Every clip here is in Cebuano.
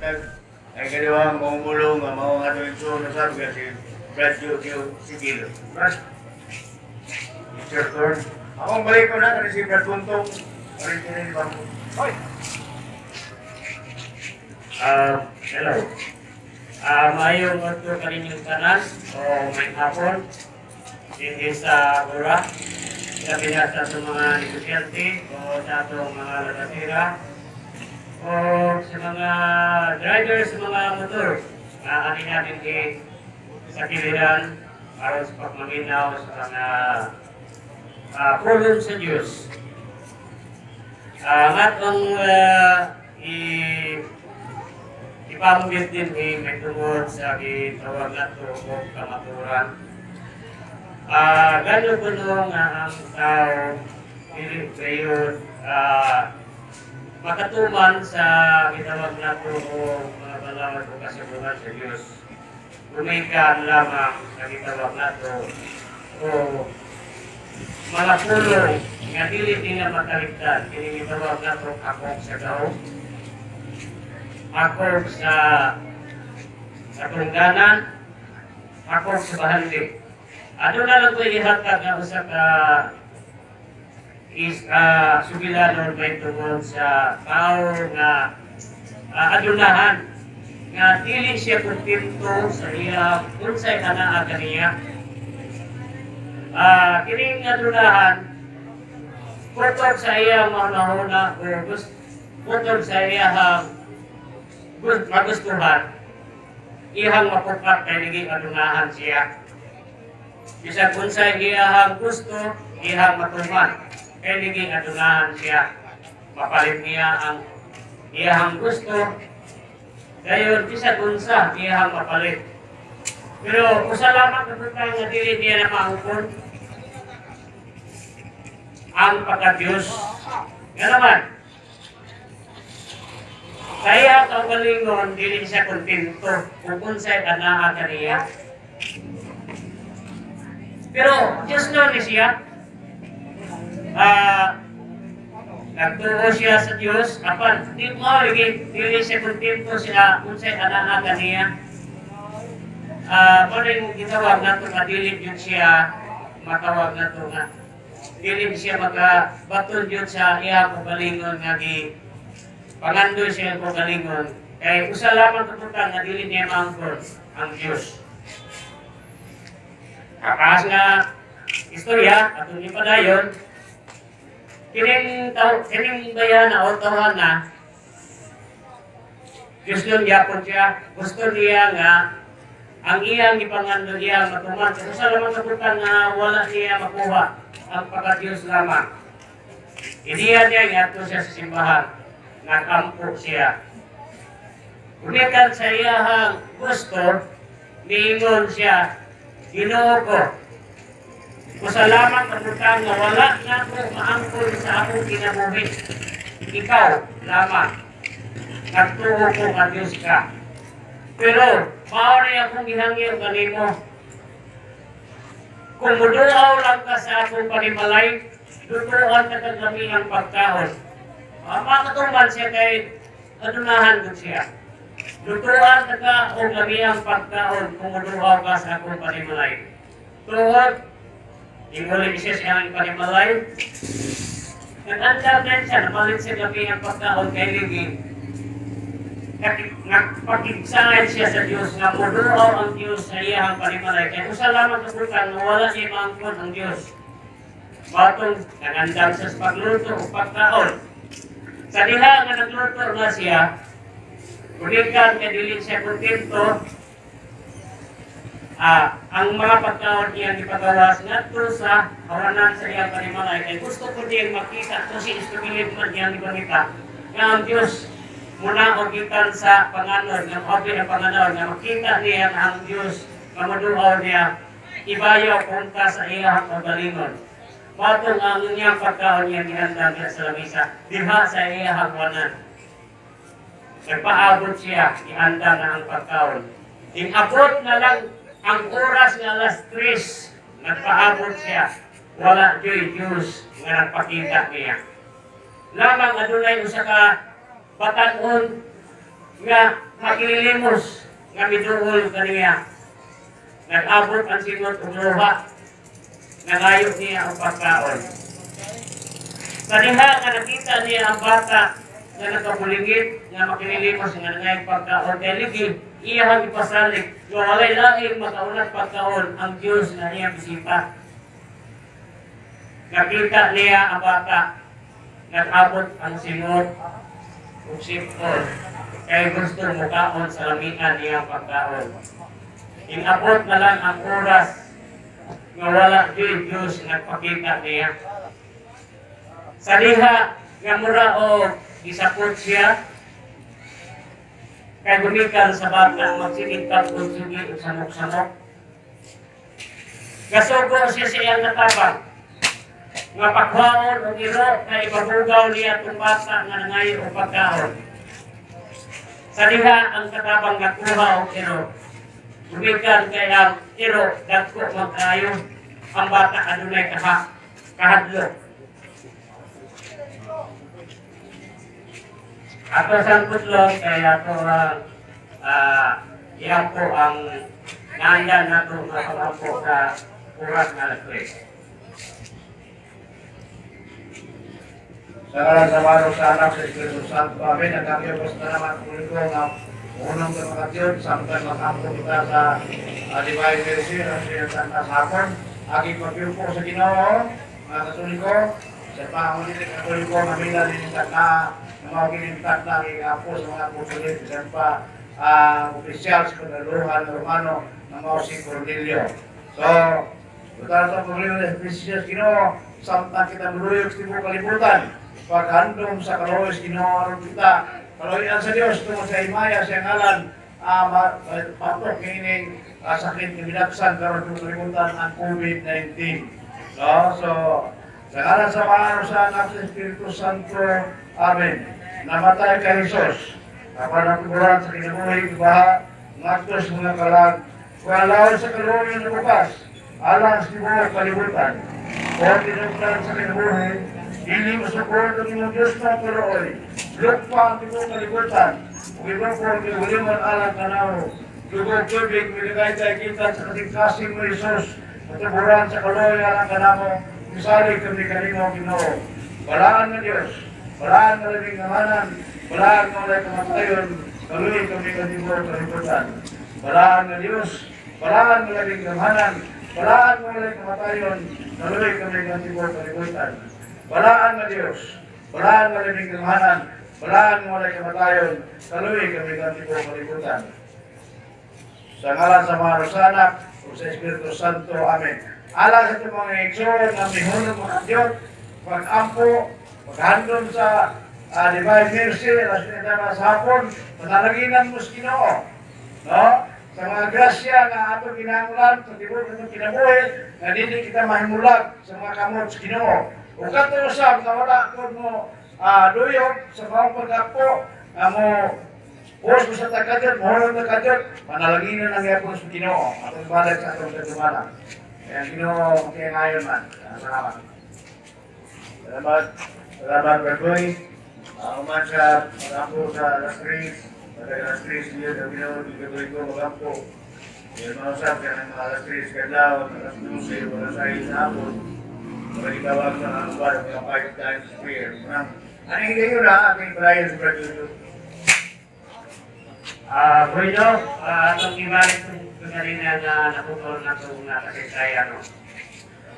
Gihatag ay kaliwang mamumulong nga mao ang atong igsoon usab nga si Brad Joe Sigilo. Brad, it's your turn. Akong balik ko na si Brad Buntong. Original ba? Hoy! Hello. Maayong udto kaninyong tanan o maayong hapon. Dinhi sa Gura. Labi na sa atong mga negosyante o sa atong mga lagasera o sa mga driver sa mga motor na ani natin sa kiliran aron sa pagmaminaw sa mga pulong sa Diyos. Ang atong i ipamugit din eh, may tungod sa gitawag nato og kamaturan. Gano kuno nga ang tao dili gayon makatuman sa gitawag nato og mga balaod o kasuguan sa Dios. Gumikan lamang sa gitawag nato o mga pulong nga dili nila makaligtan, kini gitawag nato akop sa gahom, akop sa katungdanan, akop sa bahandi. Aduna lang ko ihatag nga usa ka is sugilanon may tungod sa tao nga adunahan nga dili siya kontento sa iya unsay anaa kaniya. Kining adunahan, putol sa iyang mahunahuna o putol sa iyang magustuhan, iyang mapukat kay naging adunahan siya. Bisag unsay iyang gusto, iyang matuman kay naging adunahan siya. Mapalit niya ang iyang gusto, dayon bisag unsa iyang mapalit. Pero usa lamang ka butang nga dili niya na maangkon, ang pagka-Diyos. Nga naman, kaya kaugalingon, dili siya kontento kung unsay anaa kaniya. Pero Diyos no ni siya. Nagtuo siya sa Diyos, apan di mo lagi dili siya kontento siya unsay anaa kaniya. Mo yung gitawag nato nga dili jud siya matawag nato nga dili siya makabaton jud sa iyang kaugalingon nga gi pangandoy siya ang kaugalingon kay usa lamang ka butang nga dili niya maangkon, ang Dios. Kapas nga istorya atong ipadayon, kining taw, kining bayana o tawhana, Diyos nun gyapon siya. Gusto niya nga ang iyang ipangando iyang matuman. Kasi usa lamang ka butang nga wala niya makuha, ang pagka-Diyos lamang. Iniya niya ngadto siya sa simbahan. Nakampo siya. Gumikan sa iyahang gusto, niingon siya, "Ginoo ko, usa lamang ka butang nga wala na ko maangkon sa akong kinabuhi. Ikaw lamang. Nagtuo ko nga Diyos ka. Pero, mao ni akong gihangyo kanimo. Kung muduaw lang ka sa akong panimalay, lutuan ka kag ang pagkaon." Makatuman siya kay adunahan gud siya. "Lutuan ka ka og lamiang pagkaon kung muduaw ka sa akong panimalay." Tuod, inguli siya sa iyang panimalay. Nag-andam din siya, napalit siya lamiang pagkaon kay ligi. Nagpakigsahan siya sa Diyos nga muduaw ang Diyos sa iyang panimalay. Kaya usa lamang ka butang nga wala niya maangkon, ang Diyos. Batong nangandam siya sa pagluto o pagkaon. Sa diha nga nagluto na siya, gumikan kay dili siya kontento, ang mga pagkaon iyang ipagawas ngadto sa hawanan sa iyang panimalay kay gusto ko diyang makita to si is to believe man iyang ipangita nga ang Diyos muna og gikan sa panganod nga moabli ang panganod nga makita niya nga ang Diyos nga moduaw niya ibayaw punta sa iyang kaugalingon. Matong ang iyang pagkaon iyang gihandam diha sa lamisa diha sa iyang hawanan. Nagpaabot siya, ihanda na ang pagkaon. Inabot na lang ang oras nga alas 3, nagpaabot siya. Wala juy Diyos nga nagpakita niya. Lamang adunay usa ka batan-on. nga makililimos nga miduol kaniya. Nag-abot ang singot og luha, nangayo niya ang pagkaon. Sa diha nga nakita niya ang bata nga nakabulingit nga makililimos nga nangayong pagkaon, kay ligi iyang ipasalig nga walay laing makaunang pagkaon ang Diyos nga iyang bisita. Nakita niya ang bata, nag-abot ang singot ug sipon kay gusto mukaon sa lamian niyang pagkaon. Inabot na lang ang oras nga wala gyud Diyos nagpakita niya. Sa diha nga mura og gisapot siya kay gumikan sa bata, magsigig og sige og samok-samok. Gasugo siya sa iyang katabang nga pagkuhaon og iro kay ipabugaw niya itong bata nga nangayo og pagkaon. Sa diha ang katabang nakuha og iro. Gumikan kay ang iro dagko man kaayo, ang bata adunay kahadlok. Ato sang putlong kay ato ang iyan po ang naandan nato nga pag-ampo sa oras nga alas 3. Sa ngalan sa Ama, sa Anak, sa Espiritu Santo. Amen. Ang kami na naman ulit ko nga unang makatiyod, samtang makampo kita sa Divine Mercy, ang sinatang hapon. Aking pagpiyupo sa Ginoo, mga Katoliko, sa pangulit Katoliko, mamila din na mga ginintak na apo sa mga apostolik, bisan pa opisyal sa Kadaluhan Romano na mao si Cornelio. So, buta sa problema ng Espiritu sa Ginoo, samtang kita muluyog sa tibuok kalibutan, paghandom sa kaluoy sa Ginoo aron kita kaluoyan sa Dios tungod sa himaya sa ngalan, patok kining sakit nga binaksan karon sa kalibutan, ang COVID-19. No? So, sa ngalan sa Ama, sa Anak, sa Espiritu Santo. Amen. Namatay kay Jesus. Apan ang sa kinabuhi, baha, ngaktos mga kalag, walaw sa kaluoy ng bukas, alang sa tibuok kalibutan. O tinuglan sa kinabuhi, dili mo sukod ang imong Diyos na kaluoy. Lukpa ang tibuok kalibutan. Ug imo ko ang gihulimon alang kanaw. Dugo tubig, miligay tayo kita sa kasing-kasing mo, Jesus. Matuburan sa kaluoy alang kanamo. Misalig kami kanimo, Ginoo. Balaan nga Diyos, balaan nga labing ngamanan, balaan nga walay kamatayon, kaluoy kami kanimo kalibutan. Balaan nga Diyos, balaan nga labing ngamanan, balaan nga walay kamatayon, kaluoy kami kanimo kalibutan. Balaan nga Diyos, balaan nga labing ngamanan, balaan nga walay kamatayon, kaluoy kami kanimo kalibutan. Sa ngalan sa Ama, sa Anak, ug sa Espiritu Santo. Amen. Alang sa itong mga igsoon nga mihunong mga Diyos, pag-ampo, paghandom sa Divine Mercy, alas na sa hapon, panalaginan mo sa Ginoo. No? Sa mga grasya nga atong ginanglan sa tibuok atong kinabuhi, nga dili kita mahimulag sa mga kamot sa Ginoo. Ug kato usab nga wala kon mo duyog sa maong pag-ampo, nga mo Pulos mo sa tagadyot, mohulong tagadyot, panalanginan ang yapon sa Ginoo. Atong balik sa atong kagumala. Kaya ang Ginoo kaya ngayon man. Salamat. Salamat. Salamat, Berboy. Uman sa magampo sa alas 3. Matag alas 3, niyo sa Ginoo, di Katoliko magampo. Yan mga usap, kaya ng mga alas 3 kadlaw, alas 12, alas 6 sa hapon. Mga gitawag sa mga buwan, mga 5 times prayer. Ano yung gayon na, aking Brian sa Brad. Bueno, atong ibalik itong kanina nga naputol na itong kasaysayan. No?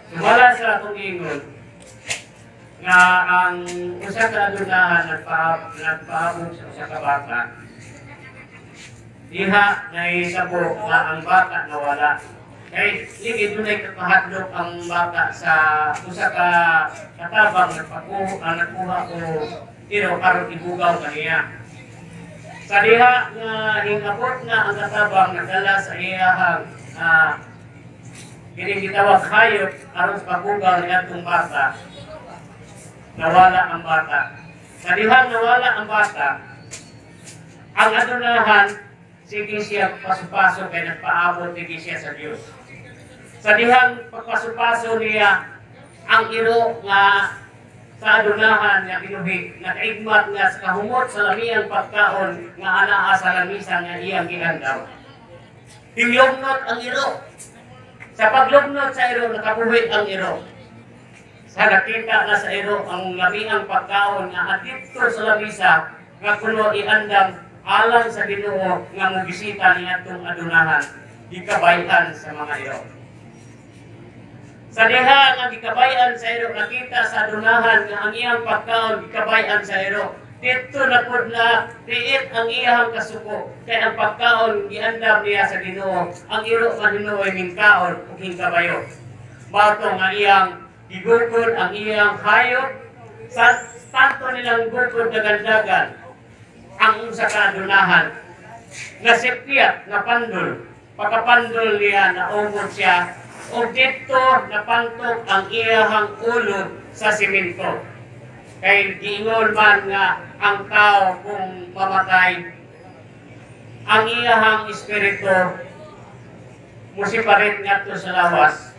Sumala sa atong ingon nga ang usa ka adunahan nagpaabot sa usa ka bata. Diha nahitabo nga ang bata nawala. Kay ligi dunay kakahadlok ang bata sa usa ka katabang nagpakuha ang nagkuha o iro karon ibugaw kaniya. Sa diha nga hingabot na ang katabang nagdala sa iyahang kining gitawag hayop aron sa pagbugaw niadtong bata, nawala ang bata. Sa dihang nawala ang bata, ang adunahan sige siya paso-paso kay nagpaabot sige siya sa Dios. Sa dihang pagpaso-paso niya, ang iro nga sa adunahan nga kinuhi, nakaigmat nga sa kahumot sa lamiang pagkaon nga anaa sa lamisa nga iyang giandam. Hinglumnot ang iro. Sa paglumnot sa iro, nakabuhi ang iro. Sa nakita na sa iro ang lamiang pagkaon nga adito sa lamisa nga kuno iandam alang sa Ginoo nga mobisita niadtong adunahan, gikabayan sa mga iro. Sa diha nga gikabayan sa iro, nakita sa adunahan nga ang iyang pagkaon gikabayan sa iro. Didto na pud na tiit ang iyang kasuko kay ang pagkaon giandam niya sa Ginoo. Ang iro man hinuoy mingkaon ug hingkabayo. Mao to nga iyang gigugod ang iyang hayop sa tanto nilang gugod, dagan-dagan ang usa ka adunahan. Nasipyat, napandol. Pagkapandol niya, naugod siya ug didto napantok ang iyahang ulo sa simento. Kay giingon man nga ang tao kung mamatay, ang iyahang espiritu musiparit ngadto sa lawas.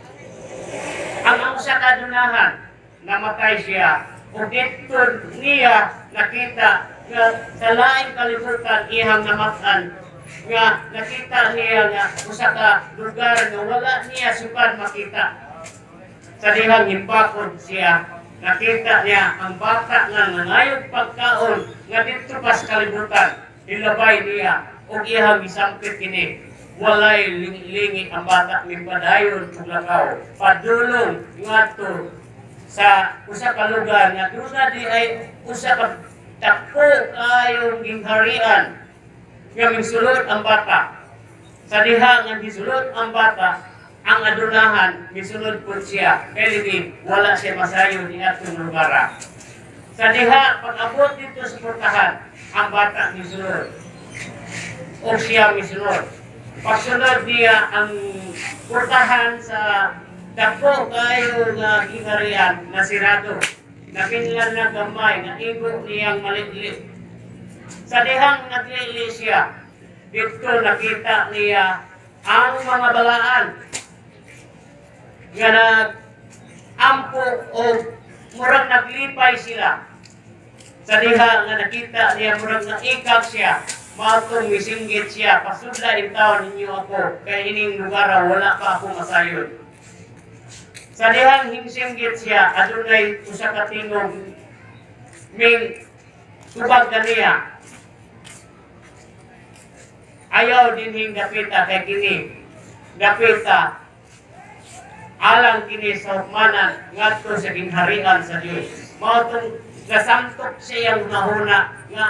Ang usa ka adunahan, namatay siya ug didto niya nakita nga sa laing kalibutan iyang namat-an, nga nakita niya nga usa ka lugar nga wala niya sukad makita. Sa dihang himbakod siya, nakita niya ang bata nga nangayog pagkaon nga didto pa sa kalibutan. Hilabay niya ug iyang gisampit kini. Walay lingi ang bata, mipadayon ug lakaw padulong ngadto sa usa ka lugar nga duna di ay usa ka dako kayong gingharian nga misulod ang bata. Sa diha nga gisulod ang bata, ang adunahan misulod pud siya kay ligi wala siya masayo ni atong lugar. Sa diha pag-abot dito sa portahan, ang bata misulod o siya misulod. Pagsunod niya ang portahan sa dako kayo nga gingharian na sirado. Napinlan na gamay na igo niyang malidlit. Sa dihang naglili siya, dito nakita niya ang mga balaan nga nag-ampo o murag naglipay sila. Sa diha nga nakita niya, murag naikag siya. Mao tong misinggit siya, "Pasudla taon ninyo ako kay ining lugar wala pa ako masayod." Sa dihang hingsinggit siya, adunay usa ka tingog ming tubag kaniya, "Ayaw dinhing dapita kay kini dapita alang kini sa hukmanan ngadto sa gingharian sa Dios." Mao tong nasamtok siyang nahuna nga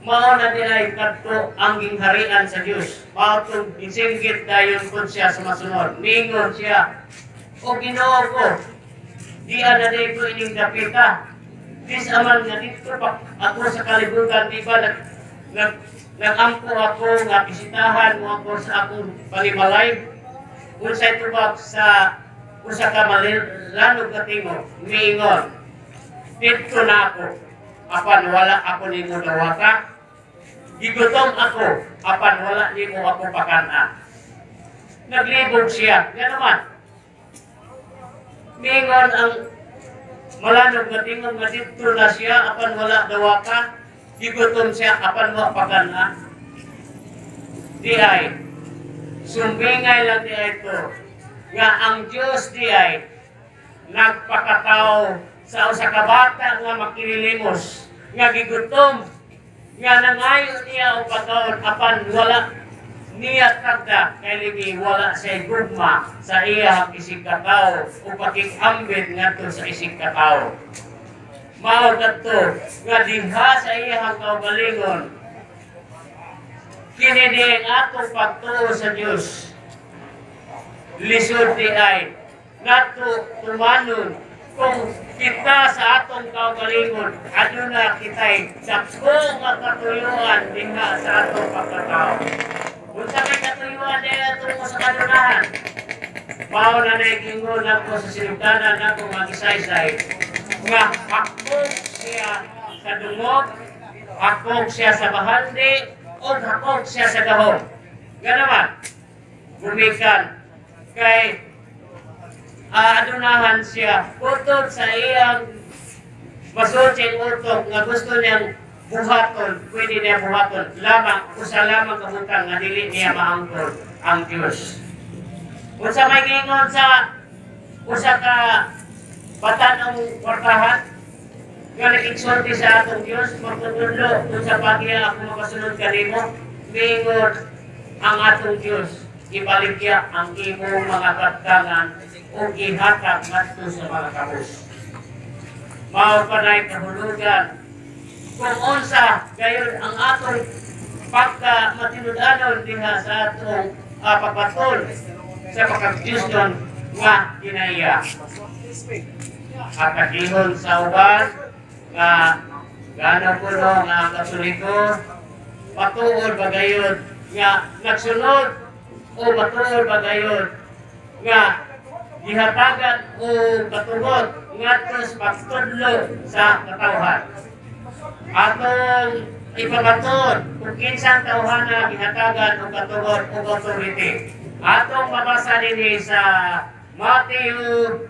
mao na diay kadto ang gingharian sa Dios. Mao tong gisinggit dayon pud siya sa masunod. Mingon siya, "O Ginoo ko, di na day ko ining dapita. Dis aman nga dito pa ako sa kalibutan, di ba nag, nag, nagampo ako nga bisitahan mo ako sa akong panimalay?" Unsay tubag sa usa ka malilanog nga tingog? Miingon, "Didto na ako, apan wala ako nimo dawata. Gigutom ako, apan wala nimo ako pakana." Naglibog siya. Nga naman, miingon ang malanog nga tingog nga didto na siya, apan wala dawata. Gigutom siya, apan wa pakana. Di ay, sumbingay lang di ay to, nga ang Diyos di ay nagpakatao sa usa ka bata nga makinilimos, nga gigutom, nga nangayo niya og pagkaon apan wala niya tagda kay ligi wala siya gugma sa iyang isig katao o pakig-ambit ngadto sa isig katao. Mao kadto nga diha sa iyang kaugalingon, kini di ang atong pagtuo sa Dios. Lisod di ay nato tumanon kung kita sa atong kaugalingon aduna kitay dako nga katuyuan diha sa atong pagkatao. Unsa may katuyuan diha tungo sa kadunahan? Mao na naigingon ako sa sinugdanan nako magisaysay nga hakog siya sa dungog, hakog siya sa bahandi, o hakog siya sa gahom. Nga naman, gumikan kay adunahan siya kutob sa iyang masutsing utok nga gusto niyang buhaton, pwede niya buhaton lamang usa lamang ka butang nga dili niya maangkon, ang Dios. Unsa may giingon sa usa ka batan-ong kwartahan nga nakigsulti sa atong Dios, "Magtutudlo, unsa pagiya ako makasunod kanimo?" Miingon ang atong Dios, "Ibaligya ang imong mga katgangan ug ihatag ngadto sa mga kabus." Mao panay kahulugan kung unsa gayon ang atong pagka matinud-anon diha sa atong pagbatol sa pagka-Diyosnon nga kinaiya. At kadihon sa uban nga gana kuno nga ang Katoliko, matuod ba gayon nga nagsunod o matuod ba gayon nga gihatagan o katugot ngadto sa pagtudlo sa katawhan? Atong ipamatuod kung kinsang tawhana gihatagan og katugot o authority. Atong mabasa dinhi sa Matthew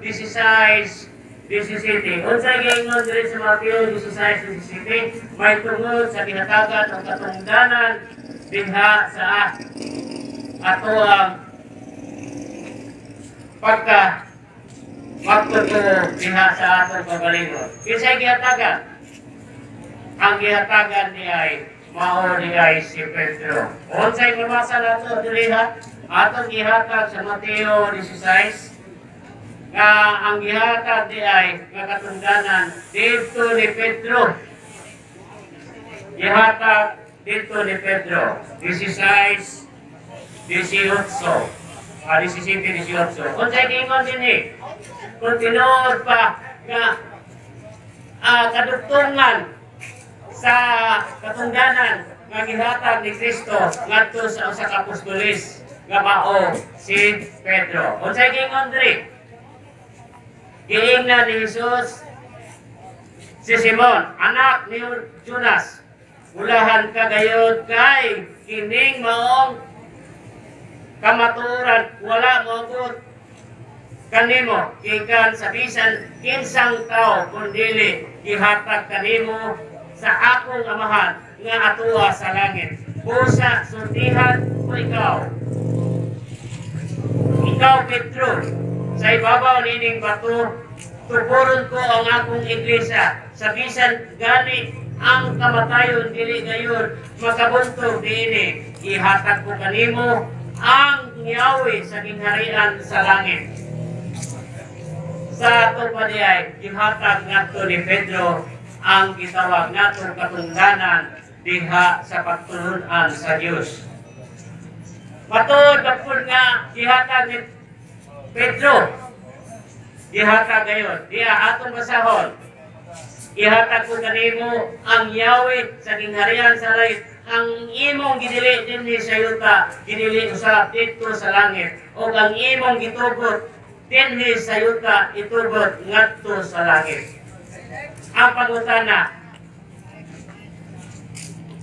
16:17. Unsay giingon diri sa Matthew 16:17? May tungod sa gihatagan og katungdanan dinha sa ato ang pagka magtotoo diha sa atong kagalingon. Kinsay gihatagan? Ang gihatagan ni ay mao ni ay si Pedro. Unsay mabasa nato diri ha? Atong gihatag sa Mateo 16 nga ang gihatag di ay nga katungdanan dito ni Pedro. Gihatag dito ni Pedro 16 18. Ah, 17, 18. Unsay giingon dinhi? Kung tinuod pa nga kadugtungan sa katungdanan nga gihatag ni Kristo ngadto sa usa ka apostoles nga mao si Pedro. Unsay giingon diri? Giingnan ni Jesus si Simon, "Anak ni Jonas, ulahan ka gayod kay kining maong kamatuoran wala moabot kanimo gikan sa bisan kinsang tao kundili gihatag kanimo sa akong Amahan nga atua sa langit. Busa sultihan ko ikaw. Ikaw Pedro, sa ibabaw nining bato tuburon ko ang akong iglesia. Sa bisan gani ang kamatayon dili gayon makabuntog diini. Ihatag ko kanimo ang yawi sa gingharian sa langit." Sa ato pa diay, gihatag ngadto ni Pedro ang gitawag natong katungdanan diha sa pagtulunan sa Dios. Matuod ba pud nga gihatag ni Pedro? Gihatag gayon. Diha atong basahon. "Ihatag ko kanimo ang yawi sa gingharian sa langit. Ang imong gidili dinhi sa yuta, gidili usab didto sa langit. O ang imong gitugot dinhi sa yuta, itugot ngadto sa langit." Ang pangutana,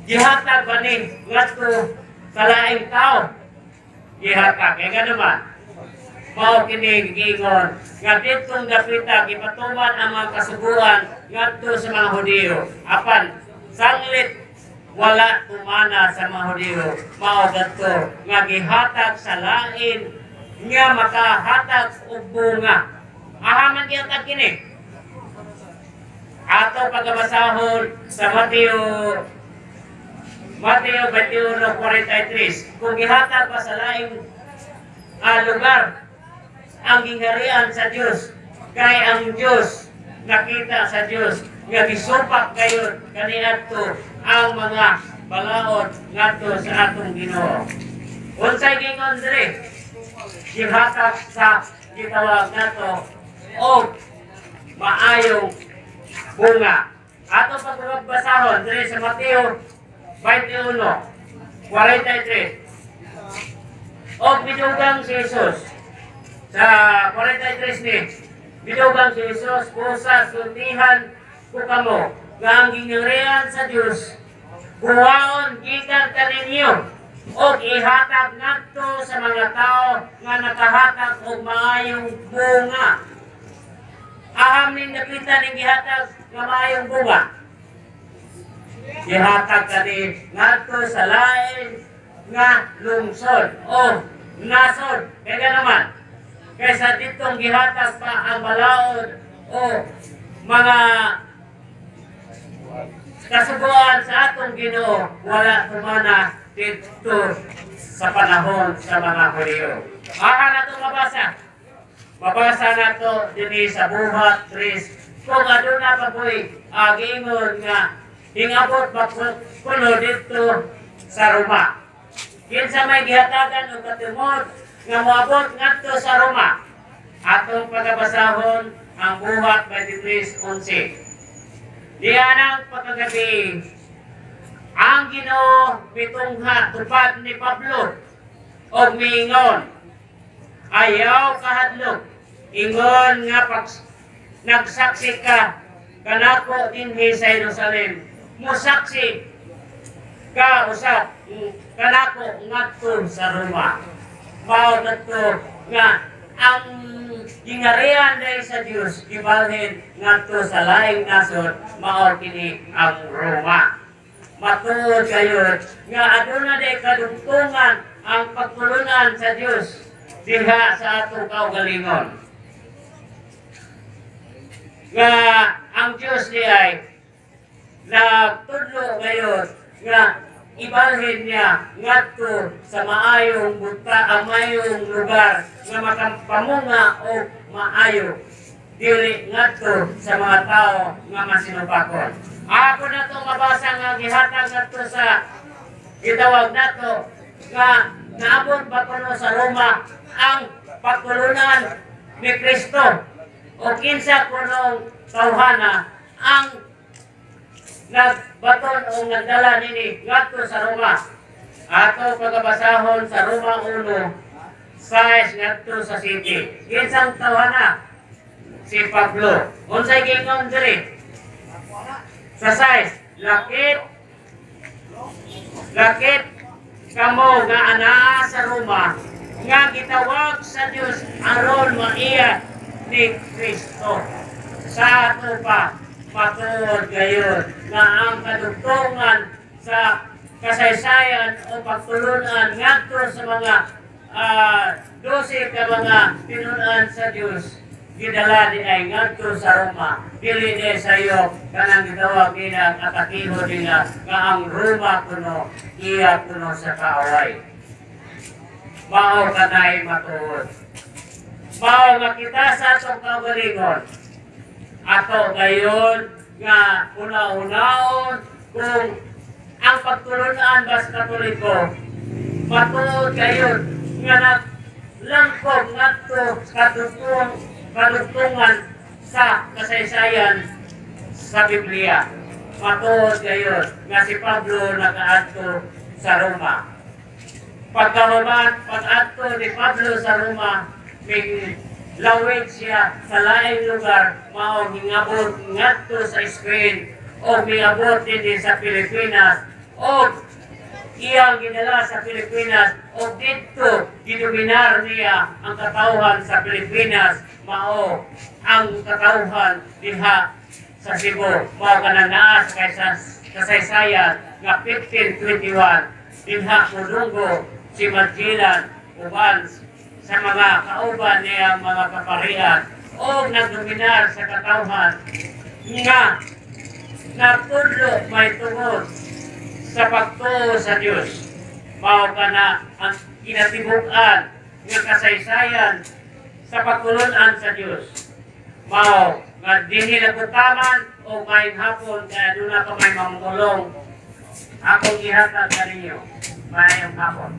gihatag ba ni ngadto sa laing tao? Gihatag. Kaya nga naman, mao kini giingon nga ditong dapita gipatuman ang mga kasuguan ngadto sa mga Hudiyo. Apan sanglit wala tumana sa mga Hudiyo, mao gadto nga gihatag sa lain nga makahatag og bunga. Aha man gihatag kini? Ato pagabasahon sa Mateo 21:43 kung gihatag pa sa laing lugar ang gingharian sa Dios, kay ang Dios nakita sa Dios nga gisupak kayon kaniadto ang mga balaod ngadto sa atong Ginoo. Unsay gingon diri? Gihatag sa gitawag nato og maayong bunga. Ato pagbasahon diri sa Mateo 21:43. Og midugang si Jesus sa 43 ni, midugang si Jesus, "Busa sultihan ko kamo nga ang gingharian sa Dios kuwaon gikan kaninyo." Og ihatag ngadto sa mga tao nga nakahatag og maayong bunga. Aham ning nakita ning gihatag nga maayong bunga? Gihatag kani ngadto sa lain nga lungsod o nasod. Kaya naman, kaysa ditong gihatag pa ang balaod o mga kasuguan sa atong Ginoo, wala tumana dito sa panahon sa mga Hudiyo. Aha na ito mabasa. Mabasa na to dinhi sa Buhat 3. Kung aduna pa ko'y giingon nga hingabot ba kuno dito sa Roma. Kinsa may gihatagan og katimod nga moabot ngadto sa Roma? Atong pagabasahon ang Buhat 23:11. Diha ng pagkagabi, ang Ginoo mitungha tupad ni Pablo og miingon, "Ayaw kahadlok, ingon nga pag nagsaksi ka kanako dinhi sa Jerusalem, musaksi ka usab kanako ngadto sa Roma." Mao kadto nga ang gingarian dahil sa Dios gibalhin ngadto sa laing nasod, mao kini ang Roma. Matuod kayo nga aduna day kadugtungan ang pagtulunan sa Dios diha sa atong kaugalingon. Nga ang Dios di ay nagtudlo ngayon nga ibalhin niya ngadto sa maayong buta, ang maayong lugar nga makapamunga o maayo, dili ngadto sa mga tao nga masinupakon. Ako na to mabasa nga gihatag ngadto sa gitawag nato nga naabot ba kuno sa Roma ang pagtulunan ni Kristo o kinsa kunong tawhana ang nagbaton o nagdala nini ngadto sa Roma? Ato pagabasahon sa Roma 1:6 ngadto sa 7. Kinsang tawhana? Si Pablo. Unsay giingon diri? Sa 6, "Lakip lakip kamo nga anaa sa Roma nga gitawag sa Dios aron maiya ni Kristo." Sa ato pa, matuod gayon nga ang kadugtungan sa kasaysayan o pagtulunan ngadto sa mga 12 ka mga tinunan sa Dios gidala di ay ngadto sa Roma, dili di sa iyo kanang gitawag nila atakiho nila nga ang Roma kuno iya kuno sa kaaway. Mao kanay matuod, mao nga kita sa atong kaugalingon, ato gayon nga una-unaon kung ang pagtulunan ba sa Katoliko matuod gayon nga naglangkob ngadto sa kadugtungan sa kasaysayan sa Biblia. Matuod gayon nga si Pablo nakaadto sa Roma. Pagkahuman, pag-adto ni Pablo sa Roma, ming lawig siya sa laing lugar, mao gingabot ngadto sa Spain o miabot din sa Pilipinas o iyang gidala sa Pilipinas o didto gidominar niya ang katawhan sa Pilipinas, mao ang katawhan diha sa Cebu, mao kanang naa sa kasaysayan nga 1521 dinha mudunggo si Magellan uban sa mga kauban niyang mga kaparian o nagdominar sa katawhan nga natudlo may tungod sa pagtuo sa Dios. Mao kana ang kinatibuk-an nga kasaysayan sa pagtulunan sa Dios. Mao nga dinhi na taman o maayong hapon kay aduna pa may mamulong akong ihatag kaninyo. Maayong hapon.